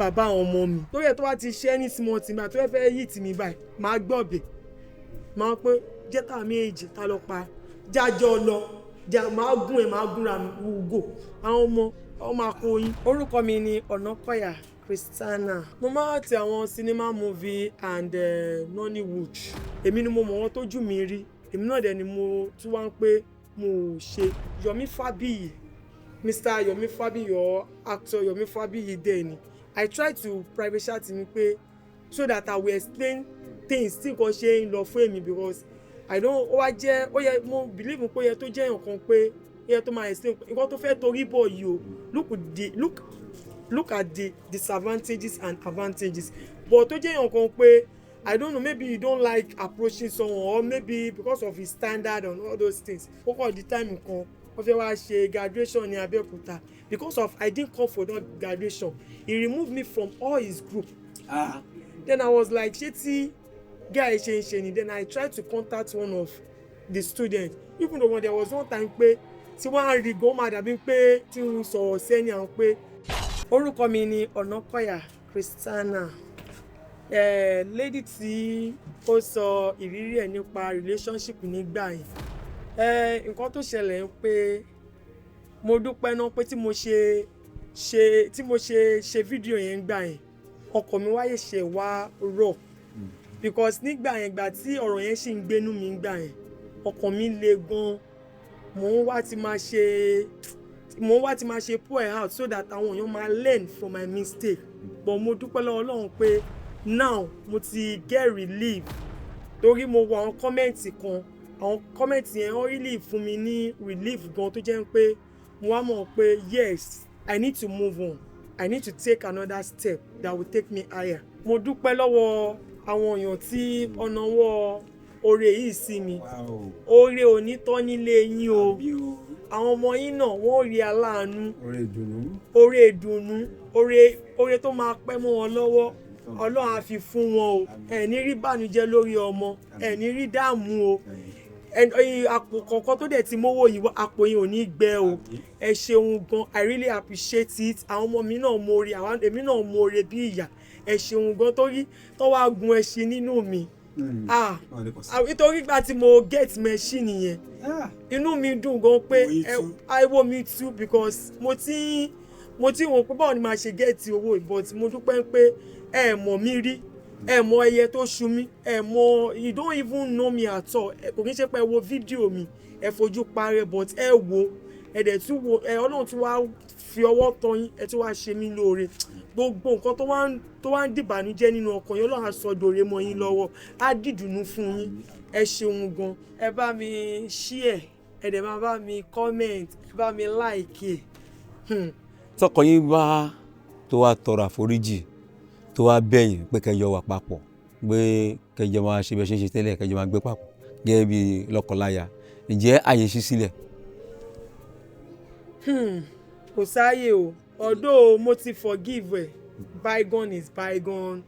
Bàbá àwọn ọmọ mi torí ẹ̀ tó bá ti ṣe ní small thing báyìí, tó fẹ́ fẹ́ yí tì mí báyìí, máa gbọ̀bẹ̀, máa pé jẹ́ ká méjì tá lọ pa jájọ́ lọ já, máa gún ẹ̀, máa gúnra mi wúgò àwọn ọmọ ọmọ akóyin. Orúkọ mi ni Ọ̀nàkọ̀yà Christiana. Mo máa ń ti àwọn cinema movie and Nollywood. Èmi ni mo mọ̀ wọ́n tójú mi rí, èmi náà dẹ̀ ni mo tún wá ń pé mo ò ṣe Yomi Fabiyi, Mr. Yomi Fabiyi or actor Yomi Fabiyi dẹ̀ ni. I try to private chat mi pé so that I will explain things tí nǹkan ṣe ń lọ fún èmi, because I don't, ó wá jẹ́, ó yẹ, mo believe pé ó yẹ tó jẹ́ nǹkan pé ó yẹ tó máa explain nǹkan tó fẹ́ torí bọ̀ yìí o. Look at the disadvantages and advantages, but tó jẹ́ nǹkan pé, I don't know, maybe you don't like approaching someone or maybe because of his standard and all those things. Ó kọ̀ di time kan, wọ́n fẹ́ wá ṣe graduation ní Abẹ́òkúta. Because of I didn't come for that graduation, he removed me from all his group. Ah. Then I was like, ṣé tí guy ṣe ń ṣe ni? Then I tried to contact one of the students, even though when there was one time pé tí wọ́n á rí gan, ó máa dàbí pé tí ń sọ̀rọ̀ sẹ́ni àwọn pé. Orúkọ mi ni Ọ̀nàkọ̀yà Christiana. Lady tí ó sọ ìrírí ẹ̀ nípa relationship nígbà yẹn, nǹkan tó ṣẹlẹ̀ ń pé mo dúpẹ́ náà pé tí mo ṣe ṣe fídíò yẹn gbà yẹn, ọkàn mi wáyé ṣe wá rọ̀, because nígbà yẹn, gbà tí ọ̀rọ̀ yẹn ṣì ń gbénú mi gbà yẹn, ọkàn mi le gan. Mò ń wá ti máa ṣe pour out so that àwọn èèyàn máa learn from my mistake. But mo dúpẹ́ lọ́wọ́ Ọlọ́run pé now mo ti get relief, torí mo wo àwọn comment kan, àwọn comment yẹn, wọ́n really fún mi ní relief gan, tó jẹ́ pé mo wá mọ̀ pé yes, I need to move on, I need to take another step that will take me higher. Mo dúpẹ́ lọ́wọ́ àwọn èèyàn tí ọ̀nà wọ oore yìí sí mi. Oore ò ní tán nílé yín o. Àbí o. Àwọn ọmọ yín náà, wọ́n rí aláàánú. Oore ìdùnnú. Oore ìdùnnú, oore tó máa pẹ́ mọ́ wọn lọ́wọ́, Ọlọ́run á fi fún wọn o. Ẹ ní rí bànújẹ́ lórí ọmọ, ẹ ní rí dààmú o. Àpò kọ̀ọ̀kan tó dẹ̀ ti mówó yìí wá, àpò yìí ò ní gbẹ o. Ẹ ṣeun gan, I really appreciate it. Àwọn ọmọ mi náà mọ̀ọ́re, àwọn èmi náà mọ̀ọ́re bí ìyá. Ẹ ṣeun gan, torí tó wá gun ẹṣin nínú mi. Ah, ah, nítorí ìgbà tí mo get machine yẹn, inú mi dùn gan pé Owó yín ẹ tú. Owó mi tú, because mo ti wò pé báwo ni màá ṣe get owó yìí. But mo dúpẹ́ pé ẹ mọ̀ mí rí, ẹ mọ ẹyẹ tó ṣu mí, ẹ mọ, you don't even know me at all. Ẹ kò kí n ṣe pé ẹ wo fídíò mi, ẹ fojú parẹ́, but ẹ wo, ẹ dẹ̀ tún wo, ẹ Ọlọ́run tún wá fi ọwọ́ tọ́ yín, ẹ tún wá ṣe mí lóore. Gbogbo nǹkan tó wá ń dìbànújẹ́ nínú ọkàn yín, Ọlọ́run á sọ dòre mọ́ yín lọ́wọ́, á dìdùnnú fún yín. Ẹ ṣeun gan. Ẹ bá mi share, ẹ dẹ̀ máa bá mi comment, ẹ bá mi like ẹ. Tọkọ yín bá tó wá tọrọ àforíjì, tó wá bẹ̀yìn pé kẹjọ wà papọ̀, pé kẹjọ máa ṣe bẹ́ẹ̀ ṣe ń ṣe tẹ́lẹ̀, kẹjọ máa gbé papọ̀ gẹ́gẹ́ bí lọ́kọláya, ǹjẹ́ àyè ṣí sílẹ̀? Kò sáàyè o. Although mo ti forgive ẹ, bygone is bygone,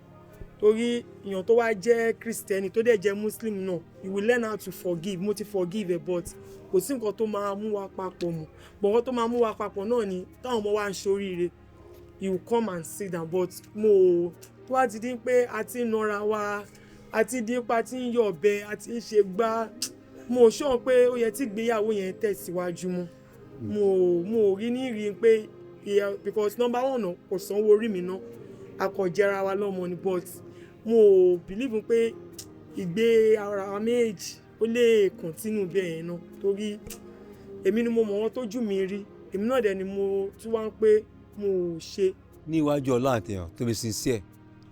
torí èèyàn tó wá jẹ́ Christian, tó dẹ̀ jẹ́ Muslim náà, you will learn how to forgive. Mo ti forgive ẹ, but kò sí nǹkan tó máa mú wa papọ̀ mọ́. But nǹkan tó máa mú wa papọ̀ náà ni táwọn ọmọ wa ń ṣoríire, you will come and sit down. But mo tó wá ti dín pé a ti ń nọra wa, a ti dín pa, a ti ń yọ̀bẹ, a ti ń ṣe gbá, mo sọ pé ó yẹ tí ìgbéyàwó yẹn tẹ̀síwájú mọ́. Mo rí ní rí pé ìyá, because number one náà, kò sanwó orí mi ná, a kò jẹra wa lọ́mọ ni. But mo believe pé ìgbé ara wa méjì ó lè continue bẹ́ẹ̀ yẹn náà, torí èmi ni mo mọ̀ wọ́n tójú mi rí, èmi náà dẹ̀ ni mo tún wá ń pé mo ò ṣe. Ní iwájú Ọlọ́run àtẹ̀yàn tó fi sincere,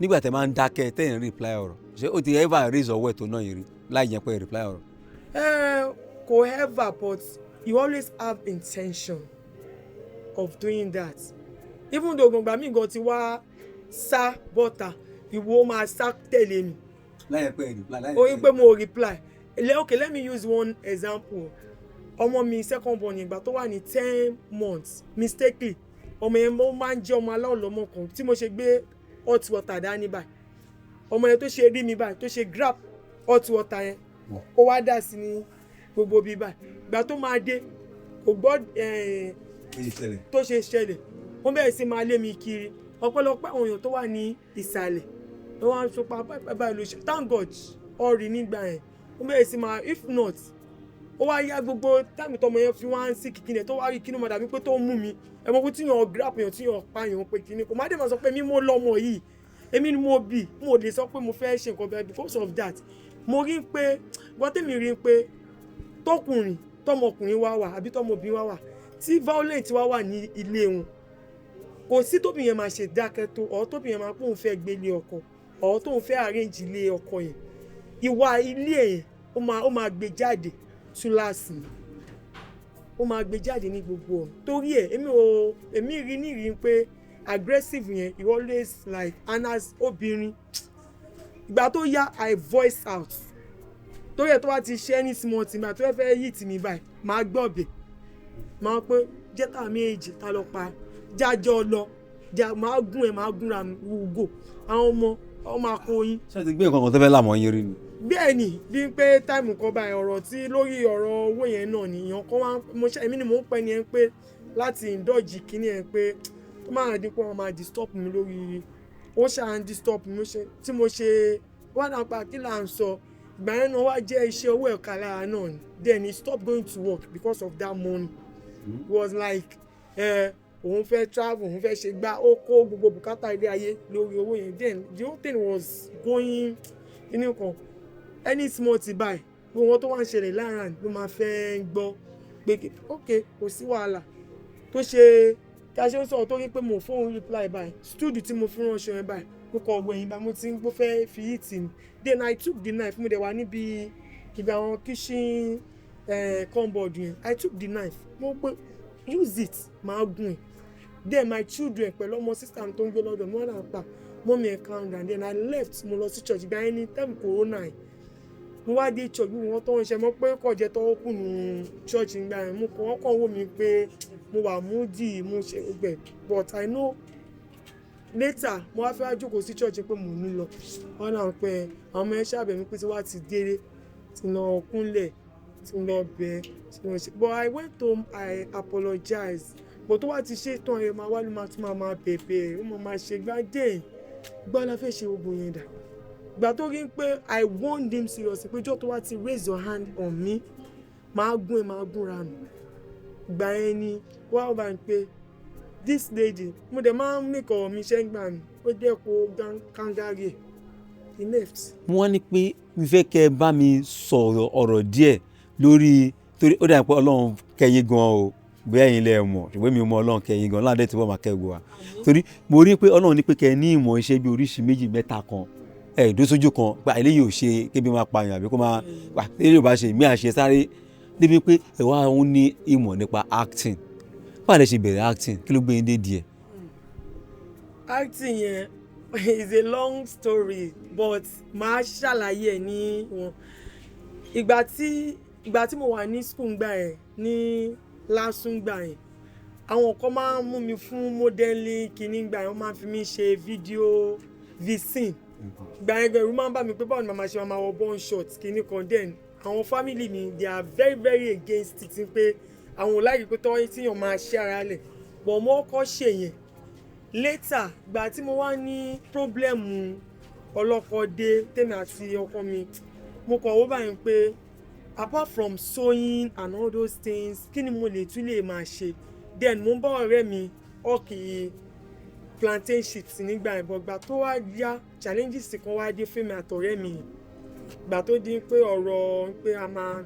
nígbà tẹ́ máa ń dákẹ́, tẹ́ ń reply ọ̀rọ̀, ṣé ó ti ever raise ọwọ́ ẹ̀ tó náà yìí rí láì jẹ́ pé reply ọ̀rọ̀? Ẹ kò ever, but you always have intention of doing that, even though gbọ̀ngbà mi gan ti wá sá bọ́ta, ìwọ máa sá tẹ̀lé mi. Láì jẹ́ pé reply, láì Ó yín pé mo reply. Okay, let me use one example. Ọmọ mi second born, ìgbà tó wà ní 10 months, mistakenly, ọmọ yẹn, mo máa ń jẹ́ ọmọ aláwọ̀lọ́mọ kan tí mo ṣe gbé hot water dání báyìí, ọmọ yẹn tó ṣe rí mi báyìí, tó ṣe grab hot water yẹn, ó wá dà sí ní gbogbo bí báyìí. Ìgbà tó máa dé, kò gbọ́ tó ṣe ṣẹlẹ̀, wọ́n bẹ̀rẹ̀ sí máa lé mi kiri. Ọpẹ́lọpẹ́ àwọn èèyàn tó wà ní ìsàlẹ̀ ló wá ń sopa báyìí ló ṣe. Thank God, ọ̀rì nígbà yẹn ó bẹ̀rẹ̀ sí máa. If not, ó wá yá, gbogbo time tọmọ yẹn fi wá ń sí kìkì yẹn tó wá rí kí ló máa dàbí pé tó ń mú mi. Ẹ mọ̀ pé tí yàn grab yàn, tí yàn pa yàn, pé kíní kò má dé máa sọ pé mi mo lọ́mọ yìí, èmi ni mo bì, mo lè sọ pé mo fẹ́ ṣe nǹkan bẹ́ẹ̀. Because of that, mo rí pé gbọ́n tèmi rí pé tọkùnrin, tọmọkùnrin wá wà àbí tọmọbìnrin wá wà tí violent wá wà ní ilé wọn, kò sí tóbi yẹn máa ṣe dákẹ́ tó ọ̀, tóbi yẹn máa pòun fẹ́ gbélé ọkọ ọ̀, tóun fẹ́ arrange ilé ọkọ yẹn, ìwà ilé yẹn ó máa gbé jáde túláàsì ni. Ó máa gbé jáde ní gbogbo ọ̀nà. Torí ẹ̀, èmi ò èmi rí ní rí pé aggressive yẹn, you always like. And as obìnrin, ìgbà tó yá, I voice out. Torí ẹ̀, tó bá ti ṣe any small thing, ìgbà tó fẹ́ yí tì mí báyìí, máa gbọ́bẹ̀, máa pé jẹ́ta méjì tá lọ pa jájọ́ lọ, máa gún ẹ̀, máa gúnra mi wúgò àwọn ọmọ ọmọ akóyin. Ṣé ẹ ti gbé nǹkan kan tó fẹ́ làmọ́ yín rí ni? Bẹ́ẹ̀ ni, bí pé time kan báyìí, ọ̀rọ̀ tí lórí ọ̀rọ̀ owó yẹn náà ni èèyàn kan wá. Mo ṣe, èmi ni mò ń pẹ́ ni ẹ pé láti indulge kíní ẹ pé tó máa dín pé wọ́n máa disturb mi lórí ó, ṣáà ń disturb mi. Ṣe tí mo ṣe wá náà pa kí là ń sọ ìgbà yẹn náà wá jẹ́ iṣẹ́ owó ẹ̀ka lára náà ni. Then he stopped going to work because of that money. He was like, òun fẹ́ travel, òun fẹ́ ṣe gbá, ó kó gbogbo bùkátà ilé ayé lórí owó yẹn. Then the whole thing was going inú kan. Any small thing báyìí, gbogbo wọn tó wá ń ṣẹlẹ̀ láàrin ló máa fẹ́ gbọ́ pé ok, kò sí wàhálà. Tó ṣe kí a ṣe ń sọ̀rọ̀ tó rí pé mo fóun reply báyìí, studio tí mo fi ránṣọ yẹn báyìí, mo kọ̀ wẹ̀yìn báyìí, mo ti ń gbó fẹ́ fi yìí tì mí. Then I took the knife. Mo dẹ̀ wà níbi ibi àwọn kitchen cupboard yẹn. I took the knife, mo pé use it, máa gún ẹ̀. Then my children pẹ̀lú ọmọ sister mi tó ń gbé lọ́dọ̀ mi, wọ́n náà pa mummy ẹ̀, calm down. Then I left, mo lọ sí church. Ìgbà yẹn ní time corona yẹn. Mo wá dé church, bí wọ́n tó ń ṣe mọ́ pé kọ̀ jẹ́ tọ́wọ́ kùnú church nígbà yẹn. Mo kàn, wọ́n kàn wò mí pé mo wà moody, mo ṣe gbẹ. But I know later, mo wá fẹ́ wá jókòó sí church pé mo ní lọ. Wọ́n náà pé àwọn ọmọ ẹ ṣàbẹ̀ mi pé tí wàá ti délé, tí lọ kúnlẹ̀, tí lọ bẹ̀, tí lọ ṣe. But I went home, I apologize. But tó wá ti ṣe tán ẹ, máa wá ló máa tún máa bẹ̀bẹ̀, ó máa ṣe gbá dé gbá la fẹ́ ṣe gbogbo yẹn dà. Ìgbà tó rí pé I warned him seriously pé jọ́ tó wá ti raise your hand on me, máa gún ẹ, máa gúnra mi. Ìgbà yẹn ni wá bá ń pé this lady, mo dẹ̀ máa ń make ọ̀rọ̀ mi ṣẹ́ ń gbà mí. Ó jẹ́ kó kangari ẹ̀, he left. Wọ́n ní pé mi fẹ́ kẹ́ ẹ bá mi sọ̀rọ̀ ọ̀rọ̀ díẹ̀ lórí, torí ó dàbí pé Ọlọ́run kẹ́yìn gan o. Bóyá ẹ̀yin lẹ mọ̀, ṣùgbọ́n mi mọ̀ Ọlọ́run kẹ́yìn gan láàdẹ́ tí wọ́n máa kẹ́ gbọ́ wa, torí mo rí pé Ọlọ́run ní pé kẹ́ ẹ ní ìmọ̀ iṣẹ́ bí oríṣi méjì mẹ́ta kan, ẹ̀ dó sójú kan gba eléyìí ò ṣe kébi máa pààyàn àbí kó máa wà, eléyìí ò bá ṣe mí àṣẹ sáré débi pé ẹ wá ń ní ìmọ̀ nípa acting. Báwo lẹ ṣe bẹ̀rẹ̀ acting? Kí ló gbé yín dé díẹ̀? Acting yẹn is a long story, but màá ṣàlàyé ẹ̀ ní wọn. Ìgbà tí mo wà ní school ngbà yẹn, ní LASU ngbà yẹn, àwọn kan máa ń mú mi fún modeling kìíní ngbà yẹn. Wọ́n máa ń fi mí ṣe fídíò vixen ìgbà yẹn gan. Ẹ̀rù máa ń bà mí pé báwo ni màá ṣe máa wọ bum short kìíní kan. Then àwọn family mi, they are very very against it, pé àwọn ò like pé tọ́ tíyàn máa ṣe ara lẹ̀. But mo kọ́ ṣe yẹn. Later, ìgbà tí mo wá ní problem ọlọ́kọ dé, tèmi àti ọkọ mi, mo kàn wó báyìí pé apart from sewing and all those things, kí ni mo lè tún lè máa ṣe? Then mo ń bá ọ̀rẹ́ mi huck plantain chips nígbà yẹn. But ìgbà tó wá yá, challenges kan wá dé fún mi àtọ̀rẹ́ mi. Ìgbà tó di pé ọ̀rọ̀ pé a máa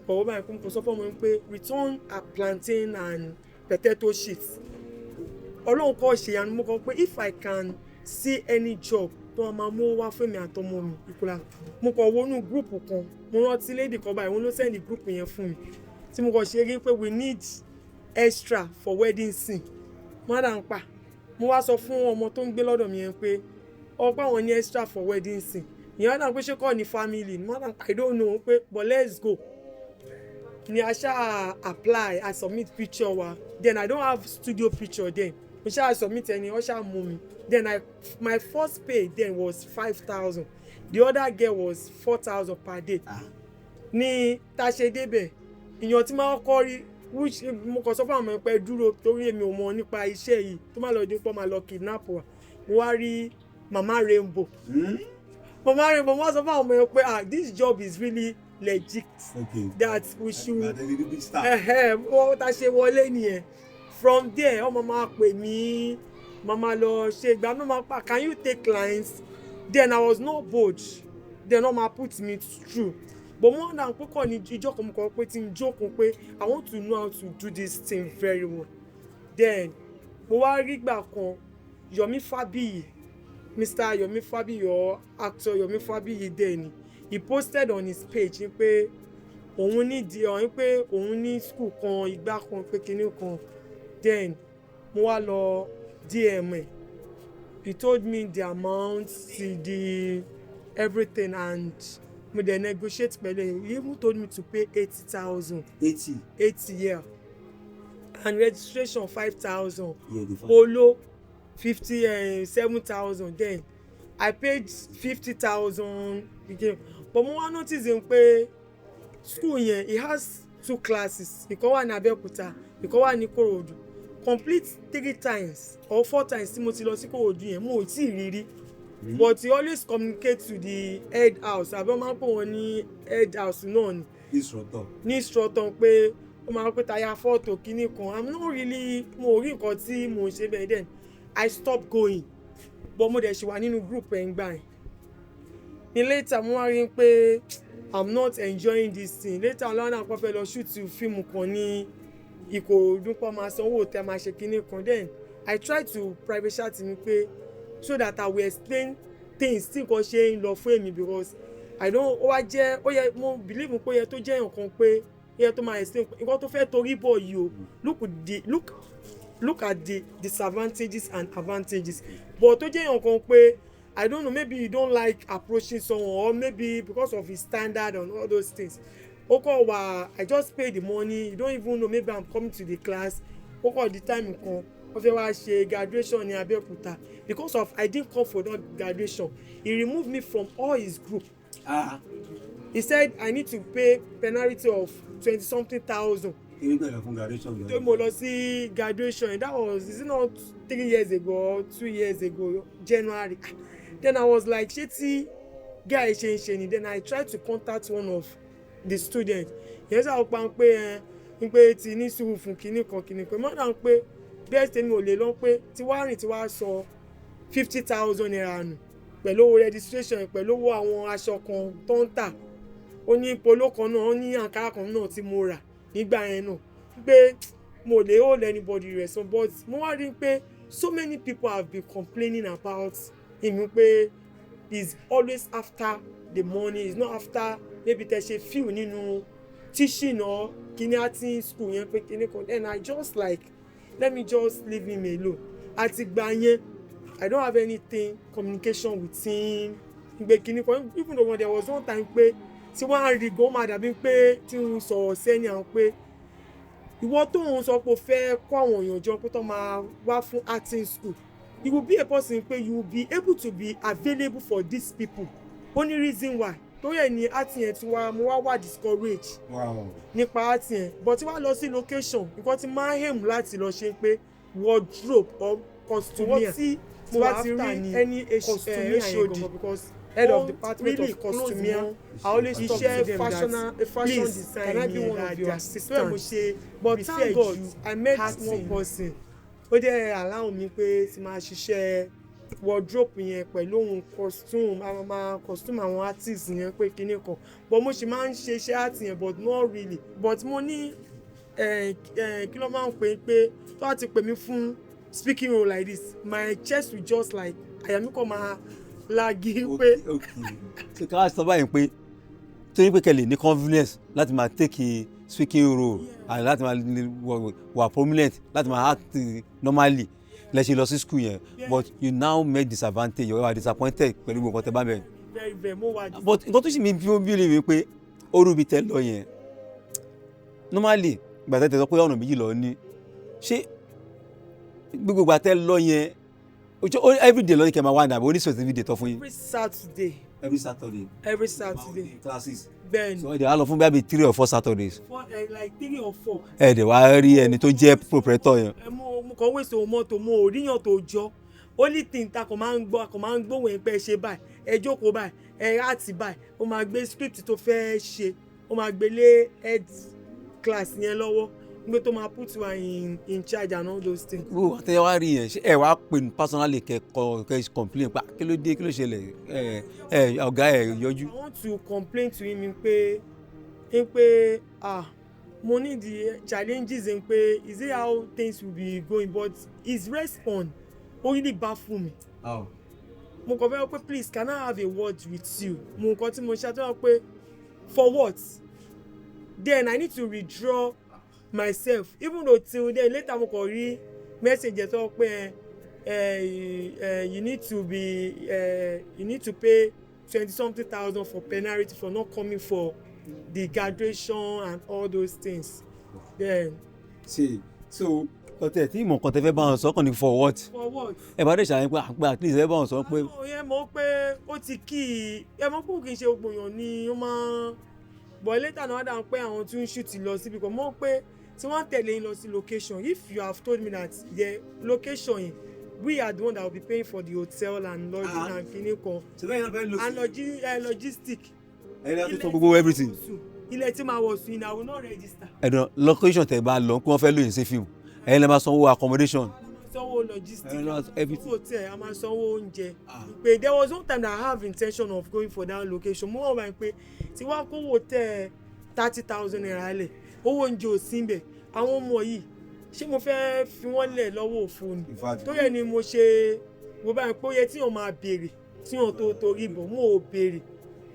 kọ̀wé báyìí, kó sọ fún mi pé return her plantain and potato chips. Ọlọ́run kọ́ ṣe ìyanu. Mo kọ pé if I can see any job tó máa mú wá fún mi àtọmọ mi ìkúra, mo kàn wọnú group kan. Mo rántí lady kan báyìí, òun ló send group yẹn fún mi, tí mo kàn ṣe rí pé we need extra for wedding scene. Mo dà ń pa, mo wá sọ fún ọmọ tó ń gbé lọ́dọ̀ mi yẹn pé ọ̀pọ̀ àwọn ní extra for wedding scene. Ìyẹn wá dà pé ṣé kọ́ ni family mo dà, I don't know, pé but let's go. Ni a ṣáà apply, I submit picture wa. Then I don't have studio picture then. Mo ṣáà submit ẹni, wọ́n ṣáà mú mi. Then my first pay then was 5,000. The other girl was 4,000 per day. Ní tá a ṣe débẹ̀, ìyàn tí máa kọ́ rí, which mo kàn sọ fún àwọn ọmọ ẹgbẹ́ dúró, torí èmi ò mọ̀ nípa iṣẹ́ yìí, tó má lọ dín pọ́ máa lọ kidnap wa. Mo wá rí Mama Rainbow. Mama Rainbow, mo wá sọ fún àwọn ọmọ yẹn pé, "Ah, this job is really legit," that we should wọ́n ta ṣe wọlé nìyẹn. From there, ọmọ máa pè mí, màmá lọ ṣe ìgbà náà, máa pa, "Can you take clients?" Then I was not bold then. Wọ́n máa put me through, but mo wọ́n dà pé kọ́ ní ìjọ kan, mo kọ́ pé tí n jókòó pé I want to know how to do this thing very well. Then mo wá rí gbà kan, Yomi Fabiyi, Mr. Yomi Fabiyi or actor Yomi Fabiyi, then he posted on his page ní pé òun ní di ọ̀hún, pé òun ní school kan, ìgbà kan, pé kinní kan. Then mo wá lọ DM ẹ̀. He told me the amount, the everything, and mo dẹ̀ negotiate pẹ̀lú ẹ̀. He even told me to pay 80,000. 80? 80, yeah, and registration 5,000. Yeah, the Polo 50, 7,000. Then I paid 50,000 again, but mo wá notice him pé school yẹn, he has two classes. Ìkan wà ní Abẹ́òkúta, ìkan wà ní Ìkòròdú. Complete three times or four times tí mo ti lọ sí Ìkòròdú yẹn, mo ò tí ì rí rí, but he always communicate to the head house, àbí wọ́n máa ń pè wọ́n ní head house náà ni. Instructor. Ní instructor, pé ó máa ń pè táyà fọ́tò kínní kan. I'm not really, mo ò rí nǹkan tí mo ń ṣe bẹ́ẹ̀. Then I stop going, but mo dẹ̀ ṣì wà nínú group ẹ̀ ń gbà yẹn ní. Later, mo wá rí i pé I'm not enjoying this thing. Later, lọ́nà kan fẹ́ lọ shoot fíìmù kan ní Ìkòròdú, pọ̀ máa sanwó tẹ́, máa ṣe kínní kan. Then I try to private chat mi pé so that I will explain things tí nǹkan ṣe ń lọ fún èmi, because I don't, ó wá jẹ́ ó yẹ, mo believe pé ó yẹ tó jẹ́ nǹkan pé ó yẹ tó máa explain nǹkan tó fẹ́ torí bọ̀ yìí o. Look at the disadvantages and advantages, but tó jẹ́ nǹkan pé, I don't know, maybe you don't like approaching someone or maybe because of his standard and all those things. Ó kọ̀ wá, I just pay the money, you don't even know maybe I'm coming to the class. Ó kọ̀ di time kan, wọ́n fẹ́ wá ṣe graduation ní Abẹ́òkúta. Because of I didn't come for that graduation, he removed me from all his group. Ah. He said I need to pay penalty of twenty something thousand. Kí ni pẹ̀lú fún graduation? Tó mo lọ sí graduation, that was, is it not 3 years ago or 2 years ago, January. Then I was like, ṣé tí guy ṣe ń ṣe ni? Then I tried to contact one of the students. Ìyẹn sábà pa ń pé ẹ ń pé ti ní sùúrù fún kinní kan kinní kan mọ́nà, ń pé bẹ́ẹ̀ tèmi ò lè lọ, pé tí wàá rìn tí wàá sọ ₦50,000 nù pẹ̀lú owó registration, pẹ̀lú owó àwọn aṣọ kan tó ń tà. Ó ní polo kan náà, ó ní àǹkárá kan náà tí mo rà nígbà yẹn náà, pé mo lè hold anybody responsible. But mo wá rí i pé so many people have been complaining about him, pé he's always after the money, he's not after maybe tẹ ṣe feel nínú teaching or kíní acting school yẹn, pé kíní kan. Then I just like, let me just leave him alone. Àti gbà yẹn, I don't have anything communication with him, pé kíní kan. Even though there was one time pé tí wọ́n á rí gan, ó máa dàbí pé tí ń sọ̀rọ̀ sẹ́ni àwọn, pé ìwọ tó ń sọ pé o fẹ́ kó àwọn èèyàn jọ pé tó máa wá fún acting school, you will be a person pé you will be able to be available for these people. Ó ní reason why torí ẹ̀ ní acting yẹn tí wá, mo wá wà discourage nípa acting yẹn. But tí wàá lọ sí location, nǹkan tí máa ń aim láti lọ ṣe pé wardrobe or costumier, tí mo bá ti rí any HOD, because head of department of costumier, I always talk to them that, "Please, can I be one of your assistants?" But thank God I met one person, ó dẹ̀ allow mi pé tí máa ṣiṣẹ́ wardrobe yẹn pẹ̀lú ohun costume, àwọn máa costume àwọn artist yẹn, pé kinní kan. But mo ṣì máa ń ṣe iṣẹ́ art yẹn, but not really. But mo ní kí ló máa ń pè é, pé tó bá ti pè mí fún speaking role like this, my chest will just like, àyà mi kàn máa lagi pé. So ká wá sọ báyìí pé tó ní pé kẹ́ lè ní confidence láti máa take speaking role and láti máa wà prominent, láti máa act normally, lẹ ṣe lọ sí school yẹn, but you now make disadvantage, you are disappointed pẹ̀lú gbogbo nǹkan tẹ́ bá bẹ̀rẹ̀. Very, very, mo wà. But nǹkan tó sì mi bí ó bí lè wí pé orú ibi tẹ́ lọ yẹn, normally ìgbà tẹ́ tẹ́ sọ pé ọ̀nà méjì lọ ní, ṣé gbogbo ìgbà tẹ́ lọ yẹn, everyday lọ ní kẹ́ máa wá ní, àbí oní specific day tọ́ fún yín? Every Saturday. Every Saturday? Every Saturday. Classes. Bẹ́ẹ̀ni. So ẹ dẹ̀ wá lọ fún bíi three or four Saturdays. Four, like three or four. Ẹ dẹ̀ wá rí ẹni tó jẹ́ proprietor yẹn? Ẹ mo kàn wéṣọ owó mọ́tò, mo ò ríyàn tó jọ. Only thing ta kò máa ń gbọ́, a kò máa ń gbóhùn ẹ̀ pé ẹ ṣe báyìí, ẹ jókòó báyìí, ẹ act báyìí. Ó máa gbé script tó fẹ́ ṣe, ó máa gbé lé head class yẹn lọ́wọ́, gbé tó máa put wa in charge and all those things. Gbogbo àtẹ̀yẹ wá rí yẹn, ṣé ẹ wá pè ní personally, kẹ kọ, kẹ complain pa kí ló dé, kí ló ṣẹlẹ̀, ẹ ẹ ọ̀gá ẹ yọjú? I want to complain to him pé ah, mo need the challenges in pé is it how things will be going, but his response, ó really baffle me. Mo kàn fẹ́ pé, "Please, can I have a word with you?" Mo nǹkan tí mo ṣe àtúnwò pé for what? Then I need to withdraw myself, even though till then, later mo kàn rí message ẹ̀ tó pé ẹ ẹ you need to be you need to pay twenty something thousand for penalty for not coming for the graduation and all those things then. Ṣe so ọtẹ tí ìmọ̀ kan tẹ fẹ́ bá wọn sọ kàn ní for what? For what? Ẹ bá dé ṣàlàyé pé àpẹ at least ẹ bá wọn sọ pé. Àwọn yẹn mọ̀ pé ó ti kí i, ẹ mọ̀ pé kì í ṣe gbogbo èèyàn ni ó máa ń but later náà wọ́n dà pé àwọn tún ń shoot lọ síbi kan, mọ̀ pé tí wọ́n tẹ̀lé yín lọ sí location, if you have told me that the location yẹn, we are the one that will be paying for the hotel and lodging and kini kan and logistic. Ẹ̀yin náà tó sọ gbogbo everything. Ilẹ̀ tí máa wọ̀ sùn, I will not register. Ẹ̀dùn location tẹ̀ bá lọ kí wọ́n fẹ́ lóyún sí fíìmù, ẹ̀yin lè máa sanwó accommodation. Sanwó logistic. Ẹ̀yin náà everything. Sanwó hotel, a máa sanwó oúnjẹ. Pé there was one time that I have intention of going for that location, mo wọ́n wá pé tí wàá kówó hotel ₦30,000 lẹ̀, owó oúnjẹ ò sí níbẹ̀, àwọn ọmọ yìí, ṣé mo fẹ́ fi wọ́n lẹ̀ lọ́wọ́ òfo ni? In fact, tó yẹ ni mo ṣe mo báyìí pé ó yẹ tíyàn máa béèrè tíyàn tó torí bọ̀, mo ò béèrè.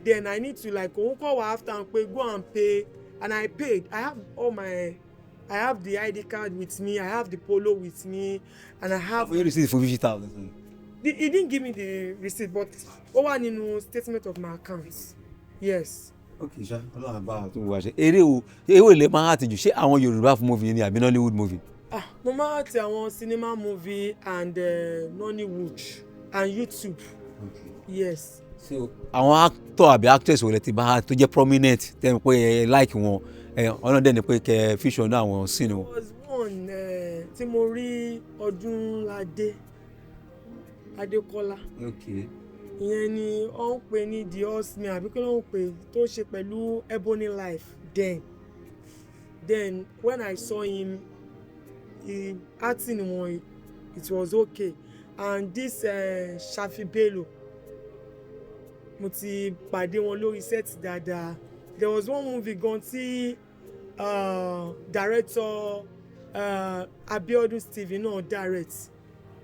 Then I need to like òun kọ̀ wá after pé go and pay, and I paid. I have all my I have the ID card with me, I have the polo with me, and I have. Fún yín receipt fún 50,000. He didn't give me the receipt, but ó wà nínú statement of my account, yes. Ok ṣá, Ọlọ́run bá a tún wá ṣe. Eré o, eré ilé máa ń àtijọ́, ṣé àwọn Yorùbá movie ni àbí Nollywood movie? Ah, mo máa ti àwọn cinema movie and Nollywood and YouTube, yes. So àwọn actor àbí actress wo lẹ ti bá tó jẹ́ prominent tẹ́ ẹ pé ẹ like wọn, ẹ ọ̀nà dẹ̀ ni pé kẹ́ ẹ feature náà àwọn scene wọn? There was one tí mo rí, Ọdúnládé Adékọ́lá. Ìyẹn ni ó ń pè ní The Horseman àbí kí ló ń pè tó ṣe pẹ̀lú Ebony Life. Then when I saw him, he acting wọn, it was okay. And this Shafi Bello, mo ti pàdé wọn lórí set dáadáa. There was one movie gan tí director Abiodun Stephen náà direct,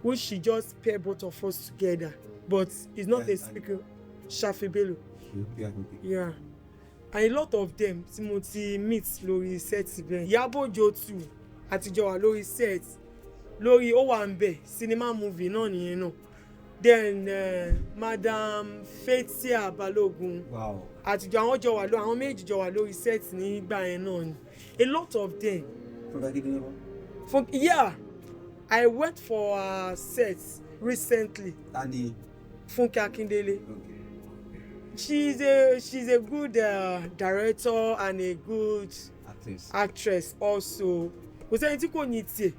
which she just pair both of us together, but he's not a speaker. Shafi Bello, yeah, and a lot of them tí mo ti meet lórí set bẹ́ẹ̀. Ìyábọ̀ Òjó too, àtijọ́ wà lórí set lórí ó wà ń bẹ̀, cinema movie náà nìyẹn náà. Then Madam Fathia Balogun, àtijọ́ àwọn jọ wà lọ, àwọn méjì jọ wà lórí set nígbà yẹn náà ni. A lot of them. Fún, yeah, I went for her set recently. Tani? Funke Akindele. She's a good director and a good Actress. Actress also. Kò sẹ́ni tí kò ní tiẹ̀,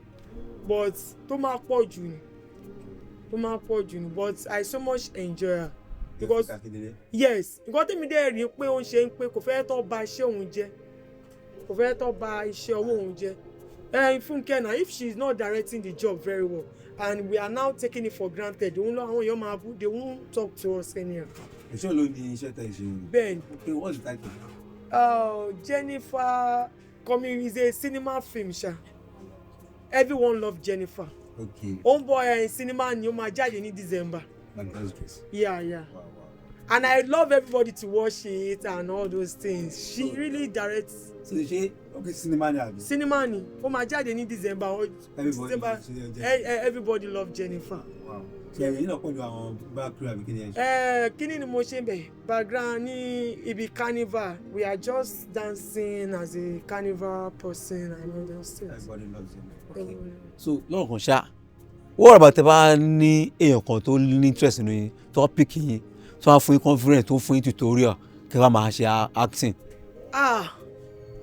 but tó máa pọ̀ jù ni, tó máa pọ̀ jù ni, but I so much enjoy her because, yes, nǹkan tẹ́mi dẹ́ rí pé ó ń ṣe ń pé kò fẹ́ tó ba iṣẹ́ òun jẹ́, kò fẹ́ tó ba iṣẹ́ ọwọ́ òun jẹ́. Funke na, if she is not directing the job very well and we are now taking it for granted, òun lọ àwọn èèyàn máa bú, they won't talk to us anyhow. Èso ló ní iṣẹ́ tẹ̀ ṣe? Bẹ́ẹ̀ni. Okay, what's the title? Jennifer coming is a cinema film sha. Everyone love Jennifer. Ó ń bọ̀ ẹ̀, cinema ni, ó máa jáde ní December. By God's grace. Yeah. And I love everybody to watch it and all those things. She really directs. So ṣé okay, cinema ni àbí? Cinema ni, ó máa jáde ní December. Everybody December. Ṣe Everybody love Jennifer. Wow. So ẹ̀yin náà pẹ̀lú àwọn back crew àbí kí ni ẹ ṣe? Kíní ni mo ṣe ń bẹ̀, background ní ibi carnival. We are just dancing as a carnival person and all those things. Everybody loves Jennifer. Everybody. So lọ́rọ̀ kan ṣá, wọ́n rà bàtẹ́ bá ní èèyàn kan tó ní interest nínú yín, tó wá pick yín, tó wá fún yín conference, tó fún yín tutorial kí wọ́n máa ṣe acting. Ah,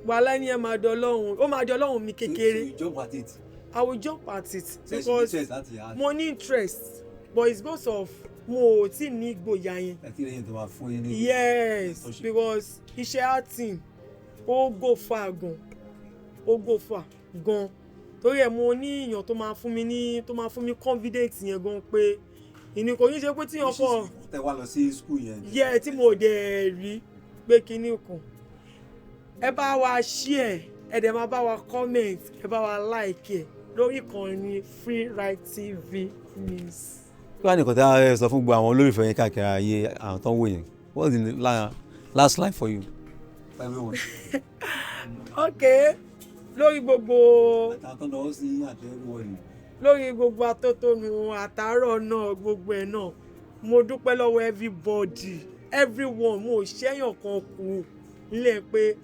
wàhálà ni, ẹ máa dọ Ọlọ́run, ó máa dọ Ọlọ́run mi kékeré. You jump at it. I will jump at it because láti act. Mo ní interest. But it's because of mo ò tí ní ìgboyà yẹn. Ẹ tí lẹ́yìn tó máa fún yín ní. Yes, because iṣẹ́ acting, ó go far gan, ó go far gan. Torí ẹ̀ mo ní èèyàn tó máa fún mi ní, tó máa fún mi confidence yẹn gan, pé ìní kò ní ṣe pé tíyàn kọ. Tẹ wá lọ sí school yẹn. Yẹ tí mo dẹ̀ rí pé kinní kan. Ẹ bá wa share, ẹ dẹ̀ máa bá wa comment, ẹ bá wa like ẹ lórí ìkànnì Free Right TV News. Kí wàá nìkan tí a sọ fún gbogbo àwọn olólùfẹ́ yín káàkiri ayé, àwọn tó ń wò yẹn? What's the last line for you? Everyone. Ok, lórí gbogbo àtàwọn tó ń lọ sí àti everyone. Lórí gbogbo atótónu àtàárọ̀ náà, gbogbo ẹ̀ náà, mo dúpẹ́ lọ́wọ́ everybody, everyone. Mo ò ṣẹ́yàn kan kù nílẹ̀ pé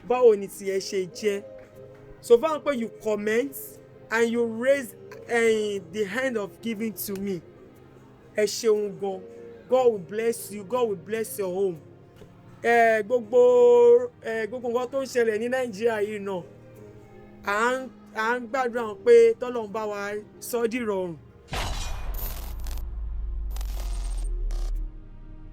báwo ni tiẹ̀ ṣe jẹ́. So far pé you comment and you raise the hand of giving to me, ẹ ṣeun gan. God will bless you, God will bless your home. Gbogbo nǹkan tó ń ṣẹlẹ̀ ní Nàìjíríà yìí náà, à ń gbàdúrà pé tọ́lọ́run bá wa sọ dìrọ̀rùn.